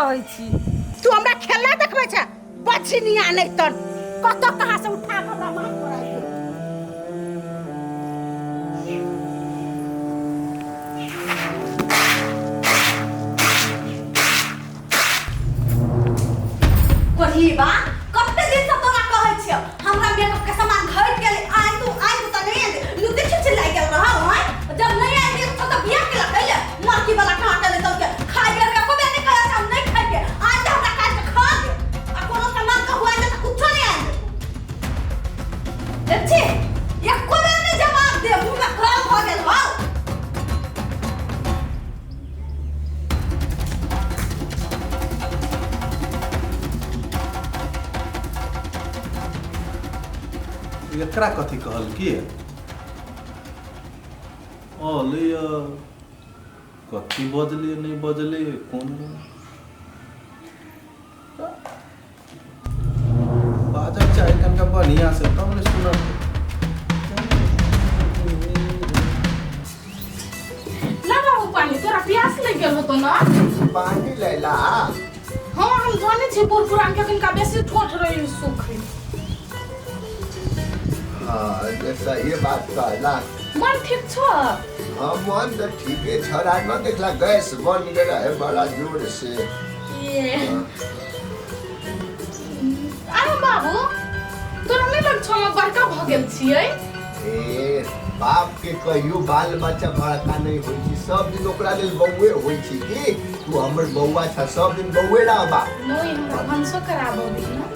रहै छी। तू हमरा खेलना देखबै छै बछिनिया नहि तन कतऽ कहाँ से उठा कऽ हमरा माथ पर आबि गेल। कोढ़ीबा कते दिन से तोरा कहै छियौ हमरा मेकअप के सामान घट गेलै आइ तू आइ तू तऽ नहि आइ लुते छिछि लागि गेल रहौ आइ जब नहि आइ गेल तऽ बियाह के लखैले मरकी वाला कहाँ के लेतौ के खाइ बेर में एको बेर नहि कहै छै हम नहि खाइ आइ तऽ हमरा काटि के खा दे आ कोनो सामान के हुआ तऽ कुछो नहि आइ देखছি एको बेर नहि जवाब दे मुँह में खराब भऽ गेल हौ। एकरा कथी कहल की अलिय कथी बजलियै नहि बजलियै कोन बाजक चाही कनिका बढ़िआँ से तब ने सुनत। ला बाबू पानी, तोरा प्यास लागि गेल होतो ना? पानी लैला। हाँ, हम जाने छी बूढ़ पुरान के कनिका बेसी ठोठ रही सुख। हाँ, जे सही बात कहला। मन ठीक छौ? हाँ, मन तऽ ठीके छ। रात में देखला गैस बन गेल रहे बड़ा जोर से। ये अरे बाबू, तोरा नहि लग छौ हम बड़का भऽ गेल छियै? ए बाप के कहियो बाल बच्चा बड़का नहीं होइ छै, सब दिन ओकरा लेल बौए होइ छै। की तू हमर बौआ छ, सब दिन बौए रहबा। नहि, हमरा भनसो कराबो दी ना।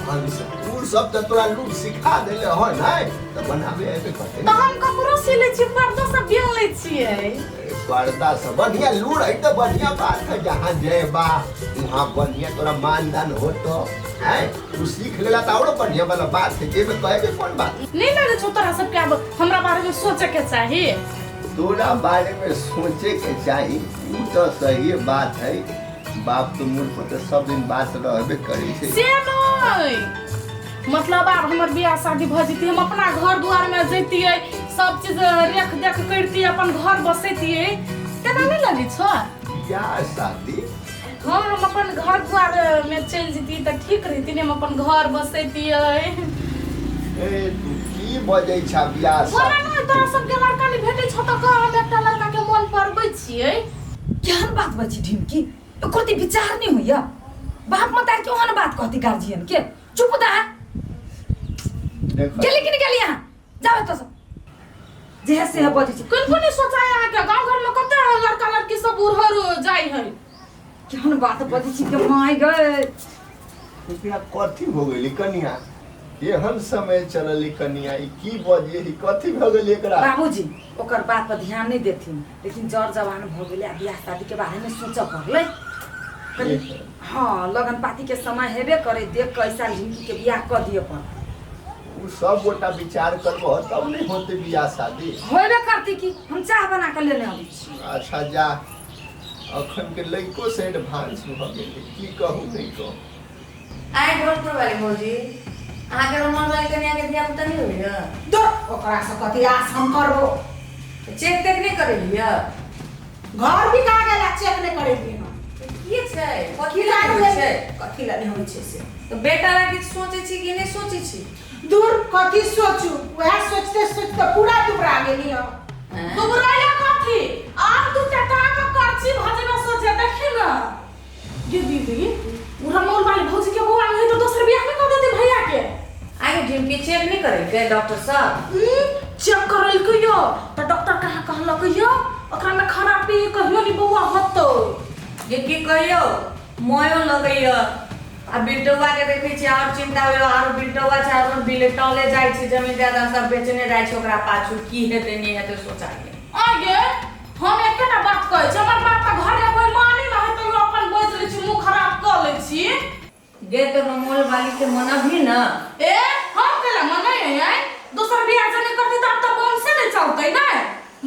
भनस उ सब तऽ तोरा लूट सिखा देले ह नै तऽ बनाबे एबे करतै। तऽ हम कपड़ो सी लै छियै, पर्दो सब बिन लै छियै। पर्दा सब बढ़िया लूर है तऽ बढ़िया बात है, जहाँ जेबा वहाँ बढ़िया तोरा मानदान होतो है। तू सीख लेला तऽ औरो बढ़िया वाला बात है, जेमे कहे के कोन बात। नहीं लगे छौ तोरा सबके आब हमरा बारे में सोचे के चाही? तोरा बारे में सोचे के चाही उ तो सही बात है। बाप तो मूल पर तो सब दिन बात रहबे करे छै। से नहीं, मतलब आब हमर बियाह शादी भऽ जैती, हम अपना घर दुआर में जैतियै, सब चीज रेख देख करतियै, अपन घर बसैतियै, तेना नहीं लगे छौ? बियाह शादी? हाँ, हम अपन घर द्वार में चलि जैतियै तऽ ठीक रहिती ने, हम अपन घर बसैतियै। ए तू की बजै छा बियाह बोला शादी? ने, तोरा सबके लड़का नहीं भेटै छौ तऽ कह, हम एकटा लड़का के मोन पड़बै छियै। केहन बात बची ढिमकी, ओकर ते विचार नहीं होइया। बाप मतार के ओहन बात कहती गार्जियन के? चुप दा। देखो। गेली कि नहीं गेली यहाँ? जाओ तो सब जे से है बजै छी। कोन कोन सोचाय अहाँके? गाँव घर में कते लड़का लड़की सब उड़हर जाइ है। केहन बात बजै छी के माय गए। एकरा कथी हो गेली कनिया? एहन समय चलली कनिया, ई की बजे ही, कथी भऽ गेली एकरा? बाबूजी ओकर बात पर ध्यान नहीं देथिन, लेकिन जर जवान भऽ गेलै आ बियाह शादी के बारे में सोचऽ पड़लै कनि। हाँ, लगन पाती के समय हेबे करे, देख के ऐसा झिमकी के बियाह कऽ दिअ पर। उ सब गोटा विचार करबो तब नहीं होते बियाह शादी। होबे करती की। हम चाह बना के लेने अबै छी। अच्छा जा। अखन के लइको से एडवांस भऽ गेलै, की कहू नहीं कहू। आइ ढोलपुर वाली भौजी, अहाँके रमण वाली कनिया के धिया पुता नहि होइया? दो ओकरा से कथी आस हम करबो? चेक तेक नहि करेलियै? घर बिका गेला, चेक नहि करेलियै हम। की छै, कथी लए नहि होइ छै? कथी लए नहि होइ छै से? तऽ बेटा लए किछु सोचै छी कि नहि सोचै छी? दूर, कथी सोचू, वएह सोचते सोचते पूरा दुबरा गेली हम। दुबराइला कथी, आब तू टटा के करची भजबे सोचे। देखी ना ये दीदी, उ रमौल वाली भौजी के बौआ नहीं तो दोसर बियाह नहीं कर देती भैया के। आगे ढिमकी चेक नहि करेलकै डॉक्टर साहब? चेक करेलकै यो तऽ डॉक्टर कहाँ कहलक यो ओकरा में खराबी कहियो नहीं बौआ होतौ। ये की कहियो, मोयो लगैया आ बिल्टौआ के देखै छियै और चिंता होइया। आरो बिल्टौआ छै, आरो बिलटौले जाइ छै, जमीन जायदाद सब बेचने जाइ छै ओकरा पाछू। की हेतै नहि हेतै सोचाइए। आगे हम एकेटा बात कहै छी, हमर बात तऽ घर में कोई माने ना है, तैयो अपन बजि लै छी, मुंह खराब कऽ लै छी। गे तो रमोल वाली के मनबही ना? ए हम केला मनै है? दोसर बियाह जने करतै तऽ आब तऽ वंशे नहि चलतै ने,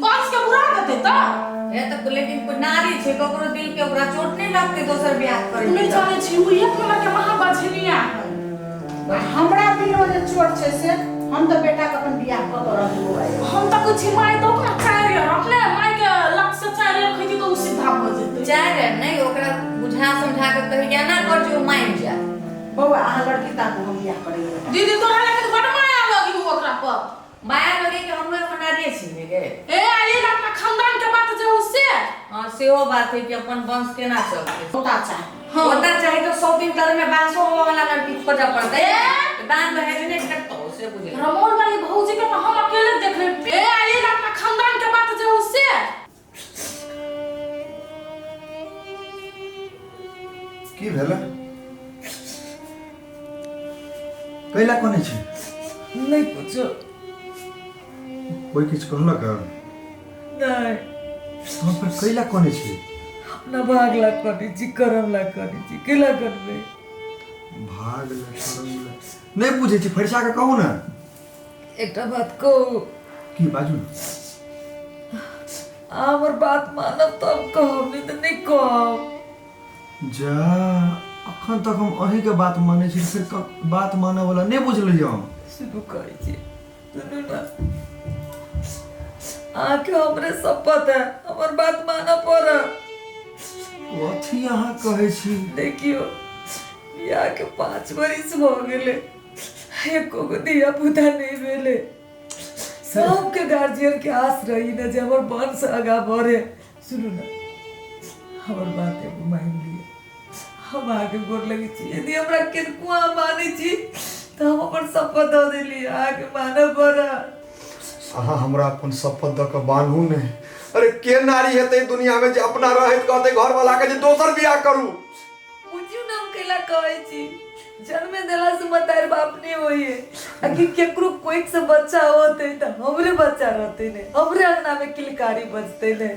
वंश के बुरा देतै तऽ। हे तऽ लेकिन कोई नारी छै, ककरो दिल के ओकरा चोट नहीं लगतै दोसर बियाह करै? नहि जानै छी, ओ एक नंबर के महाबझनिया है। आ हमरा दिल में जे चोट छै से हम तऽ बेटा के अपन बियाह कऽ के रहबो आइ। हम तऽ कहै छी माय दौ ने 4 अपने माय के लत से 4 खैती तऽ ओ सीधा भऽ जेतै। 4 नहि, ओकरा बुझा समझा बौआ अहाँ लड़की ताकू हम बियाह करै बेटा। दीदी तोरा लगे बड़ माया लगी हो ओकरा पर। माया लगे कि हमरो एगो नारिये छी ने गे। ए आई अपना खानदान के बात जे हो से। हां, सेहो बात है कि अपन वंश केना चलतै। होता चाहे। हाँ। होता चाहे तो 100 दिन तर में बासो होवा वाला लड़की खोजऽ पड़तै। दान दहेज नहि भेटतौ से बुझली। रमोल वाली भौजी के तो हम अकेले देख रहे। ए आई अपना खानदान के बात जे हो से। की भेलै? कैला कोने छी? नहीं कुछो। कोई किछु कहलक? नहीं। तहन फेर कैला कोने छी? अपना भाग ला करै छी, करम ला करै छी, कैला करबै? भाग ला करम ला नहि बुझै छी, फरिसा के कहू ने। एकटा बात कहू? की बाजू ने। हमर बात मानब तब कहब, नहीं तऽ नहीं कहब। जा अखन तक हम अहींके बात मानै छी, फेर बात मानऽ वाला नहि बुझलियै हम। शुरू करै छी, सुनू ने, अहाँके हमरे शपथ है, हमर बात मानऽ पड़त। कथी अहाँ कहै छी? देखियौ, बियाहके 5 बरिस भऽ गेलै, एको गो धिया पुता नहि भेलै। सबके गार्जियन के आस रही ने जे हमर वंश आगाँ बढ़े। सुनू ने, हमर बात एगो मानि लिअ, हम अहाँके गोर लगै छी। यदि हमरा किनको अहाँ मानै छी तऽ हम अपन शपथ दऽ देली, अहाँके मानऽ पड़त। अहाँ हमरा अपन शपथ दऽ कऽ बान्हू नहि। अरे के नारी हेतै दुनिया में जे अपना रहैत कहतै घरवाला के जे दोसर बियाह करू? बुझियौ ने हम कैला कहै छी, जन्मे देला से मतार बाप नहीं होइए, आ कि केकरो कोइक से बच्चा होते तऽ हमरे बच्चा रहते ने, हमरे अंगना में किलकारी बजते ने।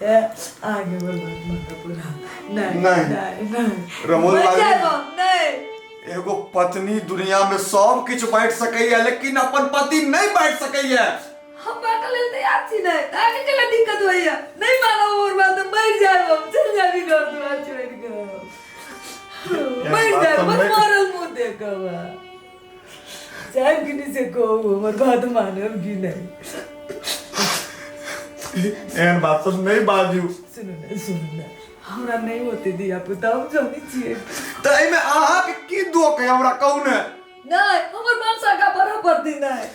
ए, आगे बढ़ बात मानऽ पूरा। नहीं नहीं। नहीं नहीं। रमोल मर बाबू। जायब हम, नहीं। एगो पत्नी दुनिया में सब किछु बांटि सकैया लेकिन अपन पति नहीं बांटि सकैया। हम बांटऽ लेल तैयार छी नहीं, तऽ अहाँके कैला दिक्कत होइया? नहीं मानब हमर बात तऽ मरि जायब हम, चलि जाबी घर दुआर छोड़ि कऽ, मरि बात जायब, तऽ बस नहि- मरल मुँह देखब अहाँ। जायब कि नहीं से कहू, हमर बात मानब कि नहीं? एहन बात सब नहीं बाजू। सुनू ने, सुनू ने, हमरा नहीं होते धिया पुता, हम जानै छियै। तऽ एहिमे अहाँके की दोख है हमरा कहू ने? नहीं, हमर मनसा आगाँ बढ़ऽ पड़तै नहीं।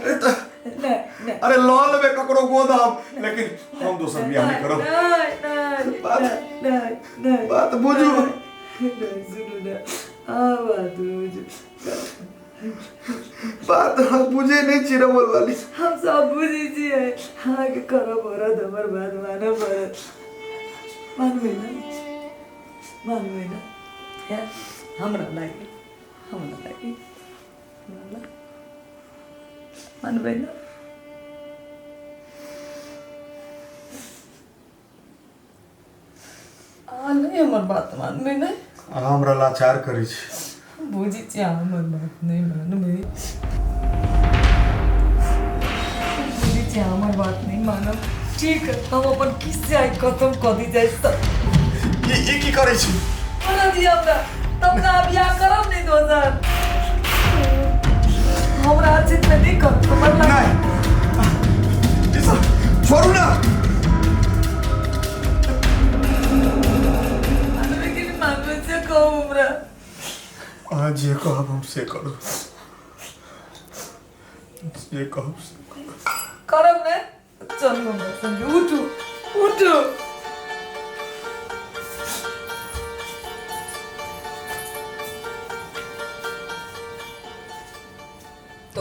अरे तऽ नहीं नहीं। अरे लऽ लेबै ककरो गोद हम, लेकिन हम दोसर बियाह नहीं करब। नहीं नहीं। बात- नहीं नहीं। बात बुझू। नहीं, सुनू ने, आ बात बुझू। बात अहाँ बुझै नहीं छी रमोल वाली। हम सब बुझै छियै, अहाँके करऽ पड़त, हमर बात मानऽ पड़त। मानबै ने? मानबै ने? हे, हमरा लागि, हमरा लागि, हमरा लागि मानबै ने? अहाँ नहि हमर बात मानबै ने? अहाँ हमरा लाचार करै छी। बुझै छी अहाँ हमर बात नहि मानबै, बुझै छी अहाँ हमर बात नहि मानब। ठीक है, हम अपन किस्सा आइ खतम कऽ दी जाइ तऽ। ई की करै छी? करऽ दिअ हमरा, तब ने अहाँ बियाह करब नहि दोसर। हमरा अचित में नहीं करब हमर लागी। नहीं, ई सब छोड़ू ना। मानबै कि नहि मानबै से कहू हमरा। अहाँ जे कहब हम से करब, जे कहब से करब। करब ने? चलू हमरा संगे, उठू उठू।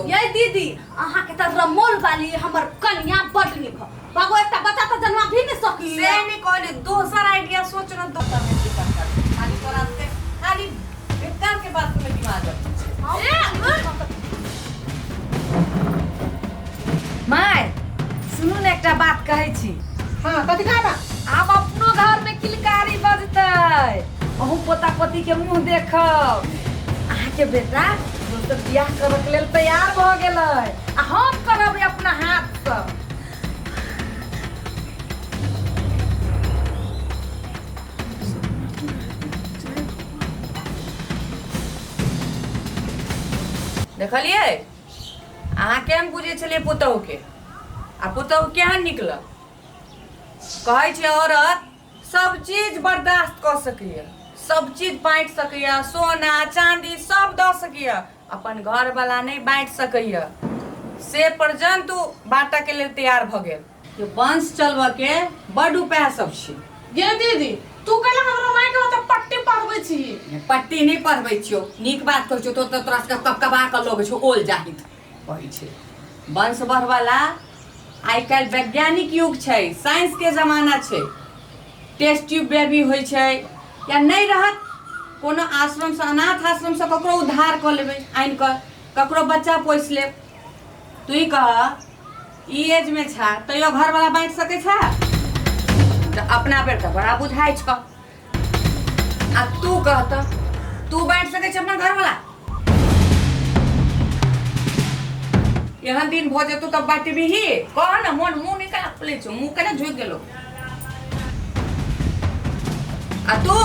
ये दीदी, अहाँ के तऽ रमोल वाली हमर कनिया बड नीक ह। बाबू एकटा बच्चा तऽ जन्मा भी नहीं सकी। से नहीं कहली, दोसर आइडिया सोच न, दोसर में दिक्कत कर खाली तोरा से, खाली बेकार के बात में दिमाग रखै छै। माय सुनू ने, एकटा बात कहै छी। हाँ, कथी कहबा? आब अपनो घर में किलकारी बजतै, अहूँ पोता पोती के मुंह देखब। अहाँके बेटा दोसर बियाह करऽ के लेल तैयार भऽ गेलै आ हम करबै अपना हाथसँ। देखलियै अहाँ केहन बुझै छलियै पुतहुके, आ पुतहु केहन निकलल। कहै छै औरत सब चीज बर्दाश्त कऽ सकैए, सब चीज बाँटि सकैए, सोना चाँदी सब दऽ सकैए, अपन घरवला नहि बाँटि सकैए। से पर्यंत ओ बाँटऽके लेल तैयार भऽ गेल। के वंश चलबऽके बड्ड उपाय सब छै। गे दीदी, तू कैला हमरा माय के ओते पट्टी पढ़बै छी? पट्टी नहि पढ़बै छियौ, नीक बात कहै छियौ। तो तऽ तोरा सबके कपकपा कऽ लगै छौ ओल जाहित कहै छै। वंश बढ़बला आइ काल्हि वैज्ञानिक युग छै, साइंस के जमाना छै। टेस्ट ट्यूब बेबी होइ छै, या नहि रहत कोनो आश्रमसँ, अनाथ आश्रमसँ ककरो उद्धार कऽ लेबै, आनि कऽ ककरो बच्चा पोसि लेब। तू ई कह, ई एजमे छा तैयो घरवला बाँटि सकै छा? तऽ अपना बेर तऽ बड़ा बुझाइ छौ। आ तू कह तऽ, तू बाँटि सकै छ अपना घरवला? एहन दिन भऽ जेतौ तब बाँटबिही? कह ने। मन मुँह नहि केना खुलै छौ, मुँह केना झुकि गेलौ? आ तू